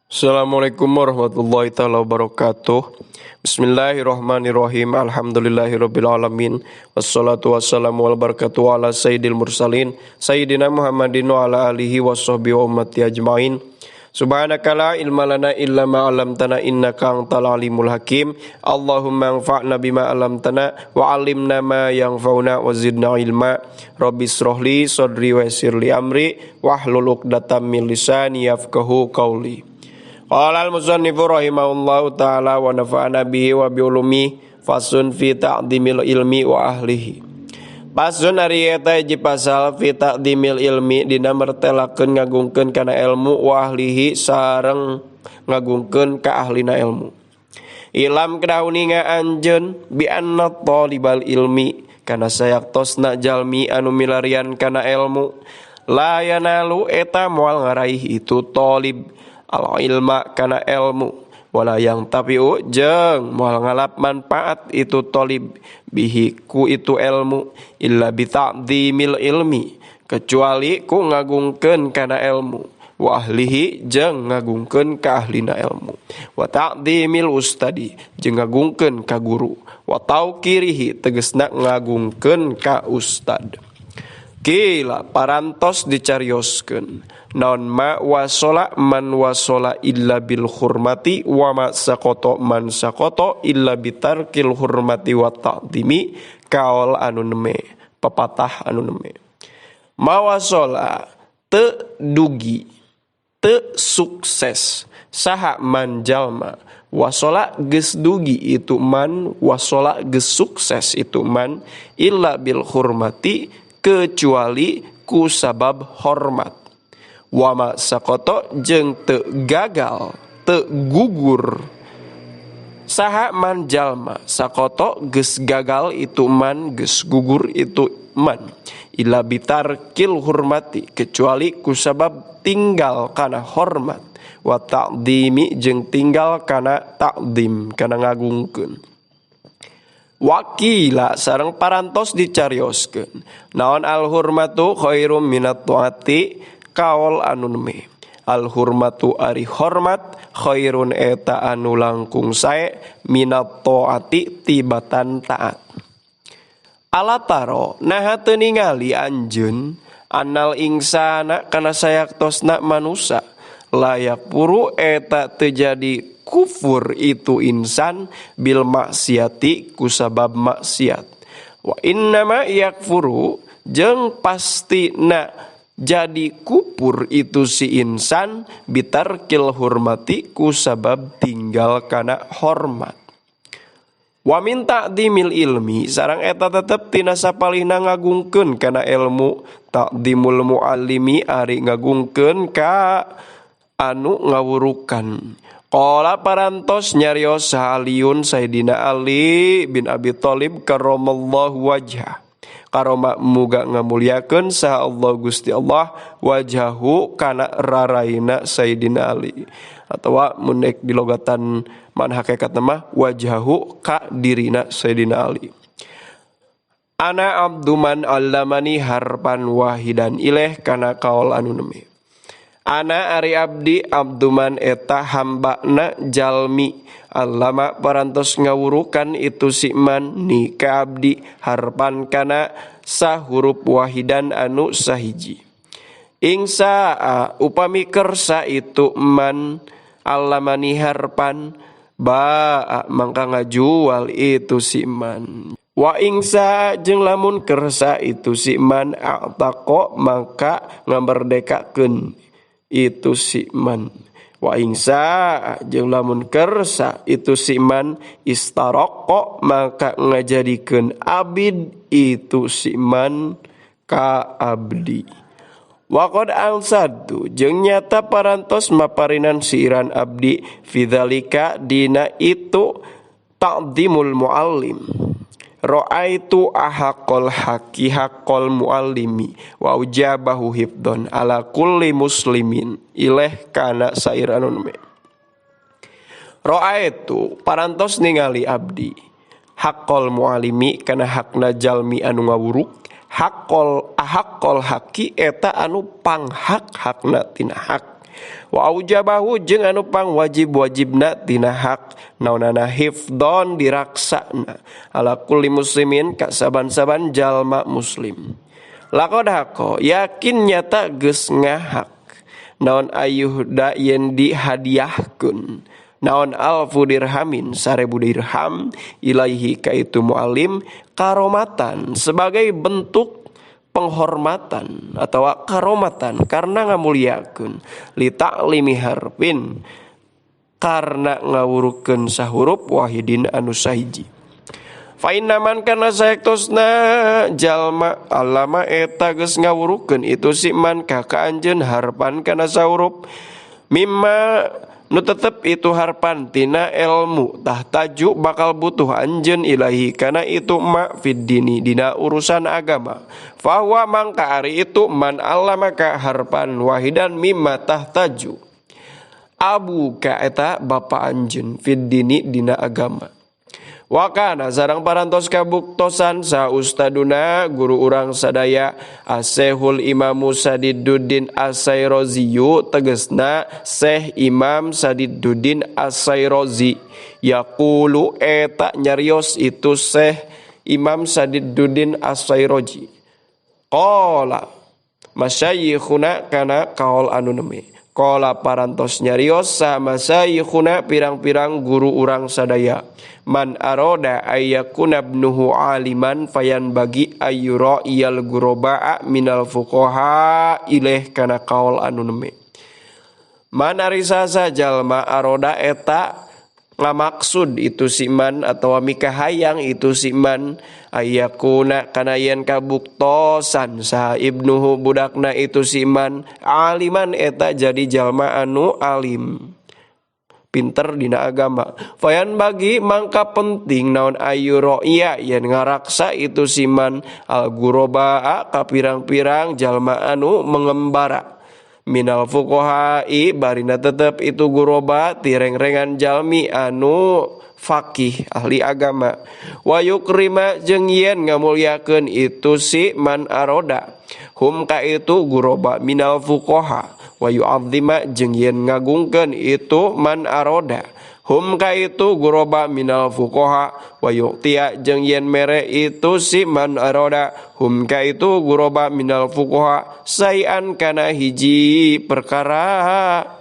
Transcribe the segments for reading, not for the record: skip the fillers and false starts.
Assalamualaikum warahmatullahi taala wabarakatuh. Bismillahirrahmanirrahim. Alhamdulillahirabbil alamin. Wassalatu wassalamu wal barakatuh ala sayyidil mursalin sayyidina Muhammadin wa ala alihi washabbihi wa ummati ajmain. Subhanaka la ilma lana illa ma 'allamtana innaka antal alimul hakim. Allahumma anfa'na bima 'allamtana wa 'allimna ma yanfa'una wa zidna ilma. Rabbi israh li sadri wa yassir li amri wahlul 'uqdatam min lisani yafqahu qawli. Qala al-musannifu rahimahullahu ta'ala wa nafa'ana bihi wa bi ulumi fasun fi ta'dimil ilmi wa ahlihi. Fasun ari eta hiji pasal fi ta'dimil ilmi dina mertelakeun ngagungkeun kana ilmu wa ahlihi sareng ngagungkeun ka ahlina ilmu. Ilam kedah uninga anjeun bi anna talibal ilmi kana sayaktosna jalmi anu milarian kana ilmu la yanalu eta moal ngaraih itu talib al ilma kana ilmu wala yang tapiu jeung moal ngalap manfaat itu talib bihi ku itu ilmu illa bi ta'dhimil ilmi kecuali ku ngagungkeun kana ilmu wa ahlihi jeung ngagungkeun ka ahlina ilmu wa ta'dhimil ustadi jeung ngagungkeun ka guru wa tauqirihi tegesna ngagungkeun ka ustad. Kila parantos dicarioskeun naon ma wasola man wasola illa bil hurmati wa ma saqata man saqata illa bitarkil hurmati wa ta'dhimi kaol anu neme pepatah anu neme ma wasola teu dugi teu sukses saha man jalma wasola geus dugi itu man wasola geus sukses itu man illa bil hurmati kecuali ku sabab hormat wama sakoto jeung teu gagal teu gugur saha man jalma sakoto geus gagal itu man geus gugur itu man illa bitarkil hurmati kecuali ku sabab tinggal kana hormat wa ta'dhimi jeung tinggal kana ta'dhim kana ngagungkeun. Wakila sareng parantos dicarioskeun naon al hurmatu khairum minat taati kaol anu neme al hurmatu ari hormat khairun eta anu langkung sae minat taati tibatan taat. Ala taro naha teu ningali anjeun anal insana kana sayaktosna manusa layak puru eta teu jadi kufur itu insan bil maksiati kusabab maksiat wa innama yakfuru jeung pastina jadi kupur itu si insan bitarkil hurmati kusabab tinggal kana hormat. Wa min ta'dhimil ilmi sareng eta tetep tina sapalihna ngagungkeun kana ilmu ta'dhimul muallimi ari ngagungkeun ka anu ngawurukan. Qala parantos nyarios Aliun Sayyidina Ali bin Abi Thalib karramallahu wajhah. Karoma muga ngamuliakeun saha Allah Gusti Allah wajhahu kana raraina Sayyidina Ali. Atawa mun ek dilogatan man hakikat mah wajhahu ka dirina Sayyidina Ali. Ana abduman allamani harpan wahidan ileh kana kaol anu neme. Ana ari abdi abduman eta hambana jalmi allama parantos ngawurukan itu si man ni ka abdi harpan kana sahurup wahidan anu sahiji. Ingsa upami kersa itu man allamani harpan ba mangka ngajual itu si man. Wa ingsa jeung lamun kersa itu si man a'taqo mangka ngamerdekakeun itu si man. Wa ingsa jeung lamun kersa itu si man istaraqo maka ngajadikeun abid itu si man ka abdi. Wa qad ansadu jeung nyata parantos maparinan siiran abdi fidzalika dina itu ta'dhimul muallim. Ra'aitu ahaqal haqi haqqal muallimi wa ujabahu hifdon ala kulli muslimin ileh kana sairan me. Ra'aitu parantos ningali abdi haqqal muallimi kana hakna jalmi anu ngawuruk haqqal ahaqal haqi eta anu panghak hakna tina hak. Wa aujabahu jeung anu pangwajib-wajibna tina hak naonana hifdon diraksana ala kulli muslimin ka saban-saban jalma muslim. Laqad haqqa yakin nyata geus ngahak naon ayuhda yen dihadiahkeun naon alfu dirhamin 1000 dirham ilaihi ka itu muallim karomatan sebagai bentuk penghormatan atau karomatan karena ngamuliakeun li ta'limi harfin karena ngawurukeun sahurup wahidin anu sahiji. Fa innaman kana saektosna jalma alama eta geus ngawurukeun itu si man ka anjeun harpan kana sahurup mimma nu tetep itu harpan tina ilmu tahtaju bakal butuh anjeun ilahi kana itu ma fid dini dina urusan agama. Fahuwa mangka ari itu man allamaka harpan wahidan mimma tahtaju abu ka eta bapa anjeun fid dini dina agama. Wakana sareng parantos kabuktosan sa ustaduna guru urang sadaya Asehul Imamu Sadiduddin Asairoziyu tegesna Syekh Imam Sadiduddin Asairozi yaqulu eta nyarios itu Syekh Imam Sadiduddin Asairozi qala masyayikhuna kana kaol anu neme qala parantos nyarios sama masyayikhuna pirang-pirang guru urang sadaya man aroda ayyakuna ibnuhu aliman fayan bagi ayyura iyal gurobaa minal fuqaha ilaih kana kaol anu neme. Man ari sasa jalma aroda eta ngamaksud itu siman atau mikahayang itu siman ayyakuna kana yen kabuktosan saha ibnuhu budakna itu siman aliman eta jadi jalma anu alim pinter dina agama. Fayan bagi mangka penting naon ayu ro'ya yen ngaraksa itu siman al gurobaa ka pirang-pirang jalma anu mengembara minal fuqahai barina tetep itu guroba tirengrengan jalmi anu fakih ahli agama. Wa yukrima jeung yen ngamulyakeun itu si man aroda hum ka itu guroba minal fuqaha wa yu'azzima jeung yen ngagungkeun itu man aroda hum ka itu guroba minal fuqaha wa yu'tiya jeung yen mere itu si man aroda hum ka itu guroba minal fuqaha sayan kana hiji perkara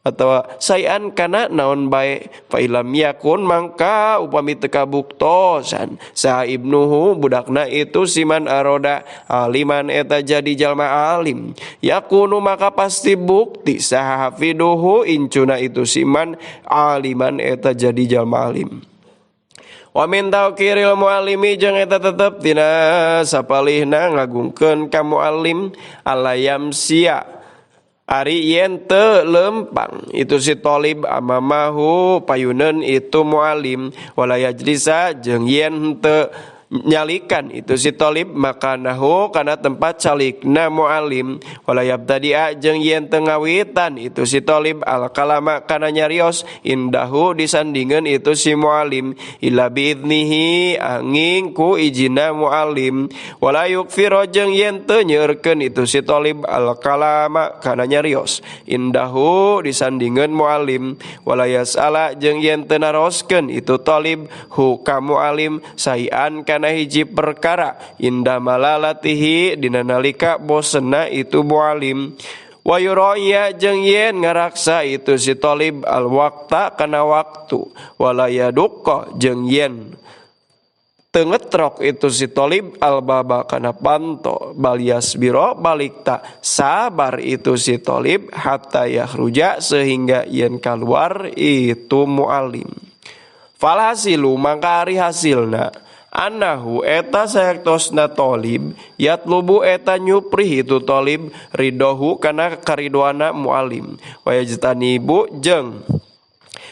atau sayan kana naon bae fa ilam yakun mangka upami teu kabuktosan saha ibnuhu budakna itu siman aroda aliman eta jadi jalma alim yakunu maka pasti bukti saha hafiduhu incuna itu siman aliman eta jadi jalma alim. Wa min tauqiril muallimi jeung eta tetep tina sapalihna ngagungkeun ka muallim alayam sia ari yen teu lempang itu si tolib amamahu payuneun itu muallim wala yajlisa jeung yen teu nyalikan itu si tolib makanahu kana tempat calikna muallim wala yabtadia jeung yen teu ngawitan itu si tolib al kalama kana nyarios indahu disandingeun itu si muallim illa biidnihi angin ku ijina muallim wala yukfiro jeung yen teu nyeurkeun itu si tolib al kalama kana nyarios indahu disandingeun muallim wala yasala jeung yen teu naroskeun itu tolib hu ka muallim sayan kana hiji perkara indah malalatihi dina nalika bosenna itu muallim wa yuraya jeung yen ngaraksa itu si tolib al waqta kana waktu wala yadukka jeung yen teu ngetrok itu si tolib al baba kana panto bal yasbiro balik ta sabar itu si tolib hatta yakhruja sehingga yen keluar itu muallim. Falhasilu mangka ari hasilna anahu eta saektosna tolib yatlubu eta nyuprih itu tolib ridohu kana karidoana muallim wa yajtanibu jeung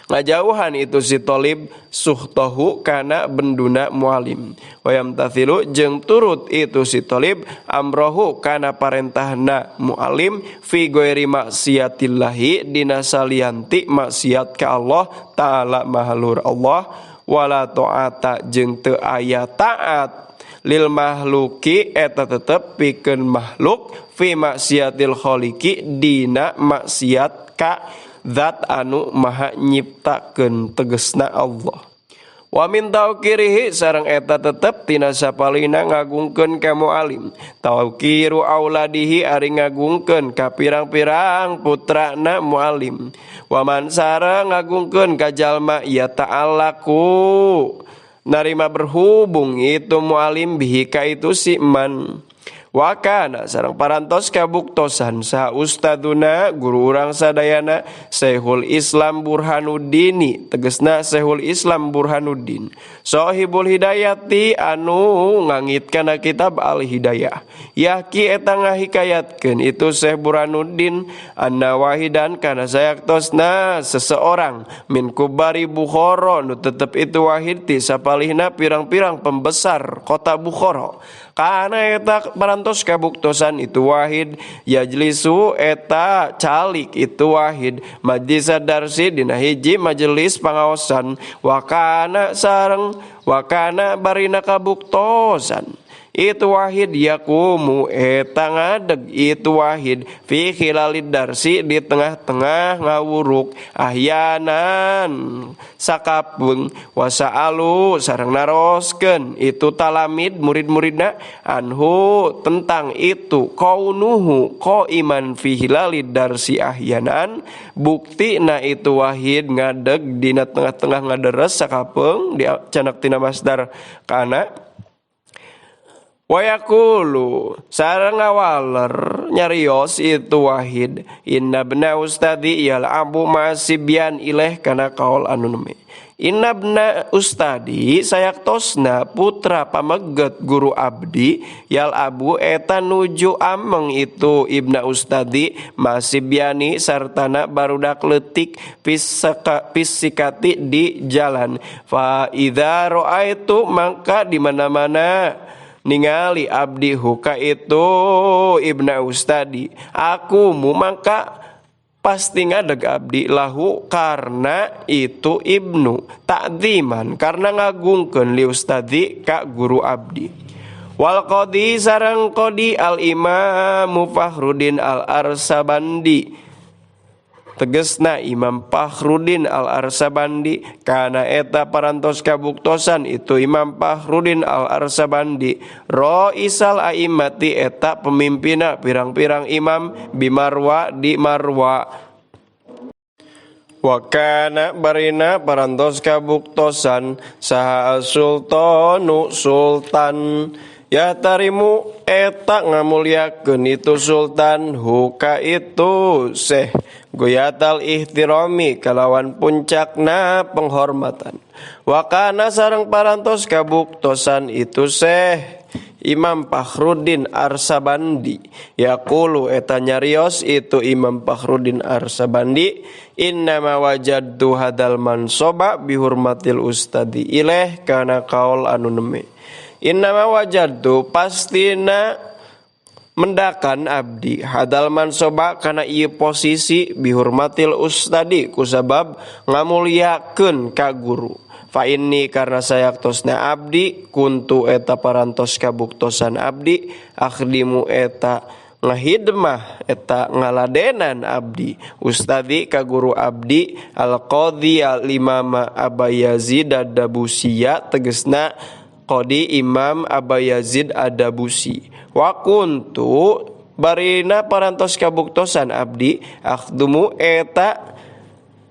ngajauhan itu si tolib suhtohu kana benduna muallim wa yamtathilu jeung turut itu si tolib amrohu kana parentahna muallim fi ghairi maksiatillahi dina salianti maksiat ka Allah taala mahalur Allah wala ta'ata jeung teu aya taat Lil mahluki eta tetep pikeun makhluk fi maksiatil khaliqi dina maksiat ka zat anu maha nyiptakeun tegesna Allah. Wa min tauqirihi sareng eta tetep tina sapalihna ngagungkeun ka mualim. Tauqiru auladihi ari ngagungkeun ka pirang-pirang putrana mualim. Wa man sareng ngagungkeun ka jalma ya ta'alaku narima berhubung itu mualim bihi ka itu si man. Wa kana sareng parantos kabuktosan saha ustaduna guru urang sadayana Syekhul Islam Burhanuddini tegesna Syekhul Islam Burhanuddin Sohibul Hidayati anu ngangit kana kitab Al Hidayah yahki eta ngahikayatkeun itu Syekh Burhanuddin anna wahidan kana sayaktosna seseorang min kubari Bukhara nu tetep itu wahid ti sapalihna pirang-pirang pembesar kota Bukhara kana eta parantos kabuktosan itu wahid yajlisu eta calik itu wahid majlis darsi dina hiji majelis pangaosan wakana sareng wakana barina kabuktosan itu wahid yakumu eta ngadeg itu wahid fi khilalid darsi di tengah-tengah ngawuruk ahyanan sakapeung wasaalu sareng naroskeun itu talamid murid-muridna anhu tentang itu kaunuhu qaiman fi hilalid darsi ahyanan buktina itu wahid ngadeg dina tengah-tengah ngaderes sakapeung di canak tina masdar kana wayaqulu sareng ngawaler nyarios itu wahid inna bna ustadi yal'abu ma'asibyan ileh kana kaul anu neme inna bna ustadi sayaktosna putra pameget guru abdi yal'abu eta nuju ameng itu ibna ustadi masibyani sartana barudak leutik fisikati di jalan fa idza ra'aitu mangka di mana-mana ningali abdi huka itu ibna ustadi aku mu mangka pasti ngadeg abdi lahu karena itu ibnu takziman karena ngagungkeun li ustadi ka guru abdi wal qadi sareng qadi al imamu Fakhruddin al Arsabandi tegesna Imam Fakhruddin al Arsabandi kana eta parantos kabuktosan itu Imam Fakhruddin al Arsabandi roisal aimati eta pemimpina pirang-pirang imam bimarwa di Marwa wa kana barina parantos kabuktosan saha sultanu sultan ya tarimu eta ngamuliakeun itu sultan huka itu seh goyatal ihtirami kalawan puncakna penghormatan wakana sareng parantos kabuktosan itu seh Imam Fakhruddin Arsabandi yaqulu eta nyarios itu Imam Fakhruddin Arsabandi innama wajadtu hadal mansoba bihurmatil ustadi ileh kana kaul anu neme innama wajadtu pastina mendakan abdi hadal mansoba kana ieu posisi bihurmatil ustadi kusabab ngamuliakeun ka guru fa inni karena sayaktosna abdi kuntu eta parantos kabuktosan abdi akhdimu eta ngahidmah eta ngaladenan abdi ustadi ka guru abdi al qadhi al imama Abayazid Adabusiya tegesna Qadi Imam Abayazid Adabusi wa kuntu barina parantos kabuktosan abdi akhdumu eta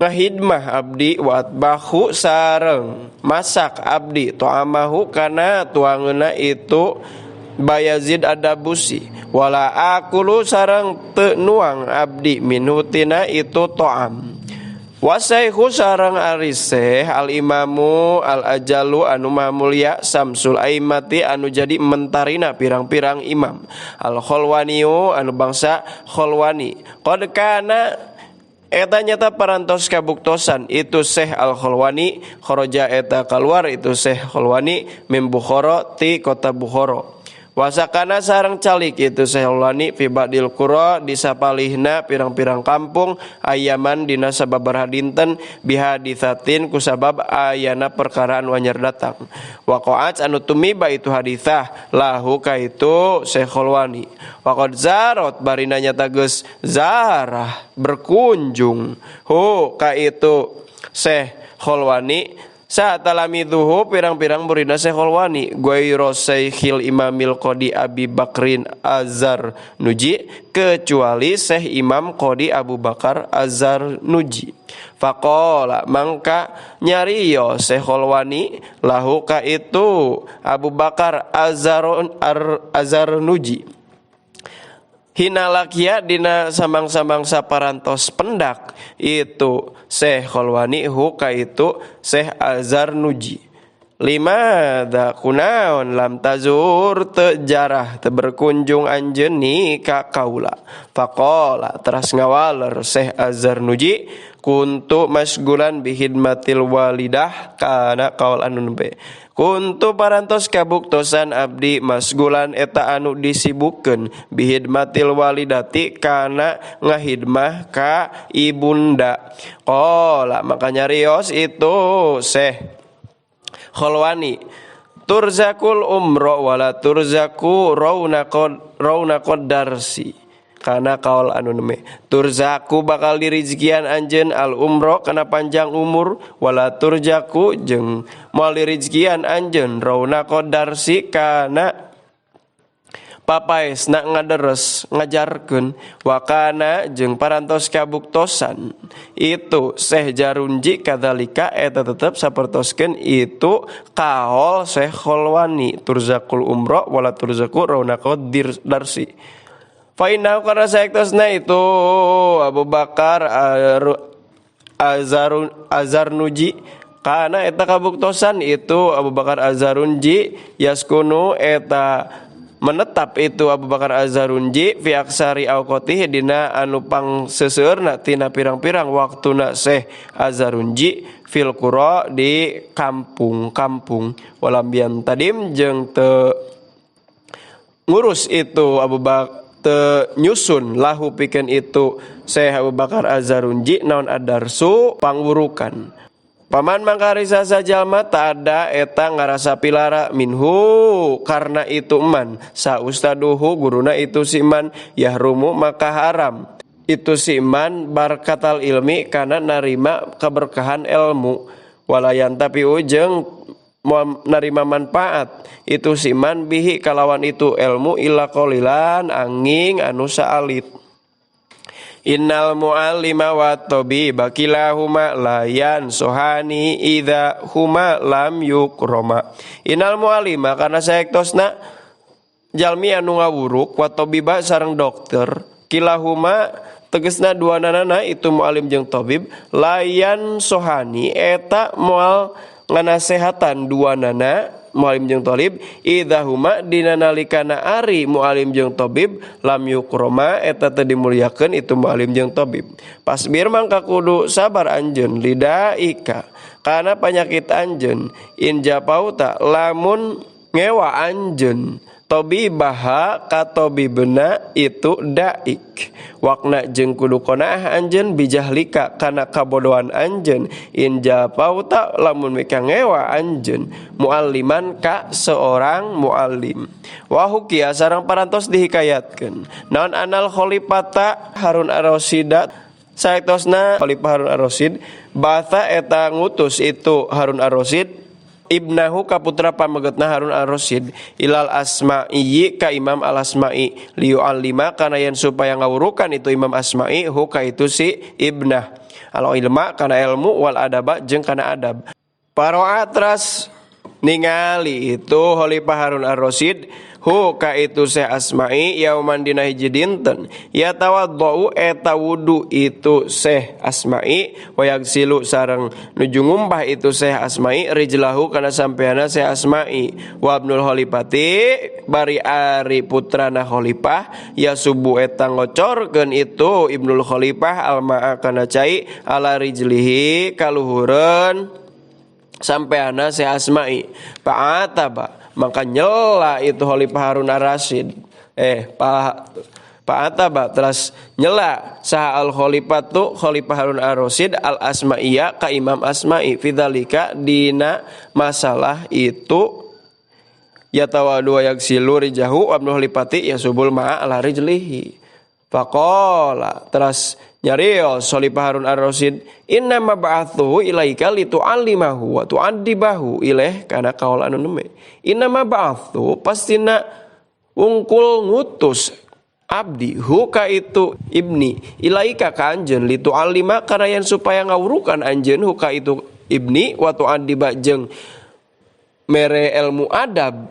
ngahidmah abdi wa atbahu sareng masak abdi to'amahu kana tuangeuna itu Bayazid Adabusi wala akulu sareng teu nuang abdi minhutina itu to'am wasaikhu sareng ariseh al imamu al ajalu anu maha mulia Samsul Aimati anu jadi mentarina pirang-pirang imam al kholwaniu anu bangsa kholwani qad kana eta nyata parantos kabuktosan itu Syekh al Kholwani kharaja eta keluar itu Syekh Kholwani min Bukhara ti kota Bukhara Wasakana sareng calik itu Syekh Kholwani fi ba'dil qura di sapalihna pirang-pirang kampung ayaman dina sababaraha dinten bihaditsatin kusabab ayana perkara anu anyar datang. Waqa'at anu tumiba itu haditsah lahu ka itu Syekh Kholwani. Waqad zarot barina nyata geus zarah berkunjung hu ka itu Syekh Kholwani sa talamiduhu pirang-pirang muridna Syekh Kholwani ghairu Syekhil Imamil Qadi Abi Bakrin Azar Nuji kecuali Syekh Imam Qadi Abu Bakar Azar Nuji. Faqala mangka nyariyo Syekh Kholwani lahu ka itu Abu Bakar Azar Nuji hina lakia dina samang-samang saparantos pendak itu Syekh Kholwani hu ka itu Syekh Azar Nuji. Lima da kunaon lam tazur te jarah te berkunjung anjeun ni ka kaula. Faqala teras ngawaler Syekh Azar Nuji kuntu masgulan bihidmatil walidah kana kaul anu nembe. Kuntu parantos kabuktosan abdi masgulan eta anu disibukkeun bihidmatil walidati kana ngahidmah ka ibunda. Qala maka nyarios itu Syekh Kholwani turzakul umro wala turzaku raunaqod darsi kana kaul anu neme. Turzaku bakal dirizkian anjeun al umro kana panjang umur wala turjaku jeung moal dirizkian anjeun raunaqod darsi kana papaesna ngaderes ngajarkeun wakana jeung parantos kabuktosan itu Syekh Jarunji kadzalika eta tetep sapertoskeun itu kaol Syekh Kholwani turzakul umro wala turzaku raunaqod darsi. Fa innahu karena saektosna itu Abu Bakar Azarnuji kana eta kabuktosan itu Abu Bakar Azarunji yaskunu eta menetap itu Abu Bakar Azarunji fi aksari awqatihi dina anu pangseuseurna tina pirang-pirang waktuna Syekh Azarunji fil qura di kampung-kampung walam tadim jeung teu ngurus itu Abu Bakar teu nyusun lahu pikeun itu Syekh Abu Bakar Azarunji naon adarsu pangwurukan. Paman mangkarisa sajalma tak ada eta ngarasa pilara minhu karena itu man sa ustaduhu guruna itu si man yahrumu maka haram itu si man barkatal ilmi karena narima keberkahan ilmu walayan tapi ujeng narima manfaat itu si man bihi kalawan itu ilmu illa qalilan angin anu saalit. Innal mu'allima wa tabiba kilahuma layan sohani idza huma lam yukroma. Innal mu'allima karena saektosna jalmi anu ngawuruk wa tabiba sareng dokter kilahuma tegesna dua nanana itu mu'allim jeung tabib layan sohani eta moal nganasehatan dua nana mu'alim jeung tolib idahuma dina nalikana ari mu'alim jeung tabib lam yukroma eta teu dimuliakeun itu mu'alim jeung tabib. Pasbir mangka kudu sabar anjeun lidaika kana panyakit anjeun injapauta lamun ngewa anjeun tabibaha ka tabibna itu daik wakna jeung kudu qanaah anjeun bijahlika kana kabodohan anjeun injapauta lamun mika ngewa anjeun mualliman ka seorang muallim. Wa hukiya sareng parantos dihikayatkeun naon anal khalifata Harun Ar-Rasyid saektosna Khalifah Harun Ar-Rasyid batha eta ngutus itu Harun Ar-Rasyid ibnahu ka putra pamegetna Harun Ar-Rasyid ilal Asma'i ka Imam Al-Asma'i liyu'allima kana yen supaya ngawurukan itu Imam Asma'i hu ka itu si ibnah al ilma kana ilmu wal adaba jeung kana adab. Paroa teras ningali itu Khalifah Harun Ar-Rasyid hu ka itu Syekh Asma'i yauman dina hiji dinten ya tawaddau eta wudu itu Syekh Asma'i wa yagsilu sareng nuju ngumbah itu Syekh Asma'i rijlahu kana sampeana Syekh Asma'i wa ibnul khalifati bari ari putrana khalifah ya subuh eta ngocorkeun itu ibnul khalifah almaa kana cai ala rijlihi kaluhureun sampeana Syekh Asma'i fa'ataba Maka nyela itu Khalifah Harun Ar-Rasyid. Fa'ataba terus nyela saha al khalifatu Khalifah Harun Ar-Rasyid al Asma'iyya ka Imam Asma'i fidzalika dina masalah itu yatawadu wa yaghsilu rijlahu wa ibnu khalifati yasubul ma'a ala rijlihi. Faqala terus nyarios Khalifah Harun Ar-Rasyid inna ma ba'athu ilaika litu'allimahu wa tu'addibahu ilaih kana kaul anu neme. Inna ma ba'athu pastina wungkul ngutus abdi huka itu ibni ilaika ka anjeun litu'allima kana yen supaya ngawurukan anjeun huka itu ibni wa tu'addiba jeung mere ilmu adab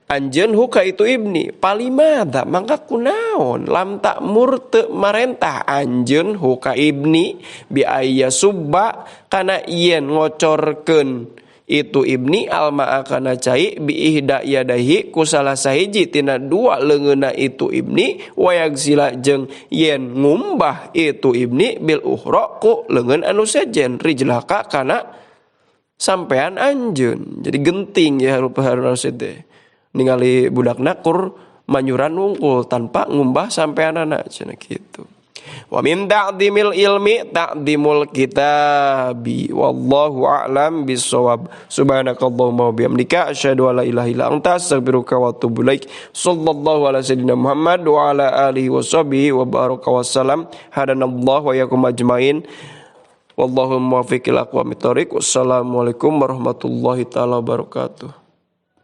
anjeun huka itu ibni palimada mangka kunaon lam ta'mur teu marentah anjeun huka ibni bi ayya subba kana yen ngocorkeun itu ibni almaa kana cai bi ihda yadaihi ku salah sahiji tina dua leungeunna itu ibni wayagsila jeung yen ngumbah itu ibni bil ukhra ku leungeun anu sejen rijlaka kana sampean anjeun. Jadi genting ya Harun Rasyid teh ningali budakna kur manyuran wungkul tanpa ngumbah sampeanana cenah kitu. Wa min ta'dimil ilmi ta'dimul kitabi wallahu a'lam bissawab. Subhanakallahumma wa bihamdika asyhadu an la ilaha illa anta astaghfiruka wa atubu ilaik. Sallallahu ala sayyidina Muhammad wa ala alihi wa sahbihi wa baraka wassalam. Hadanallahu wa iyyakum ajmain. Wallahu muwaffiq ila aqwamit thoriq. Wassalamualaikum warahmatullahi taala wabarakatuh.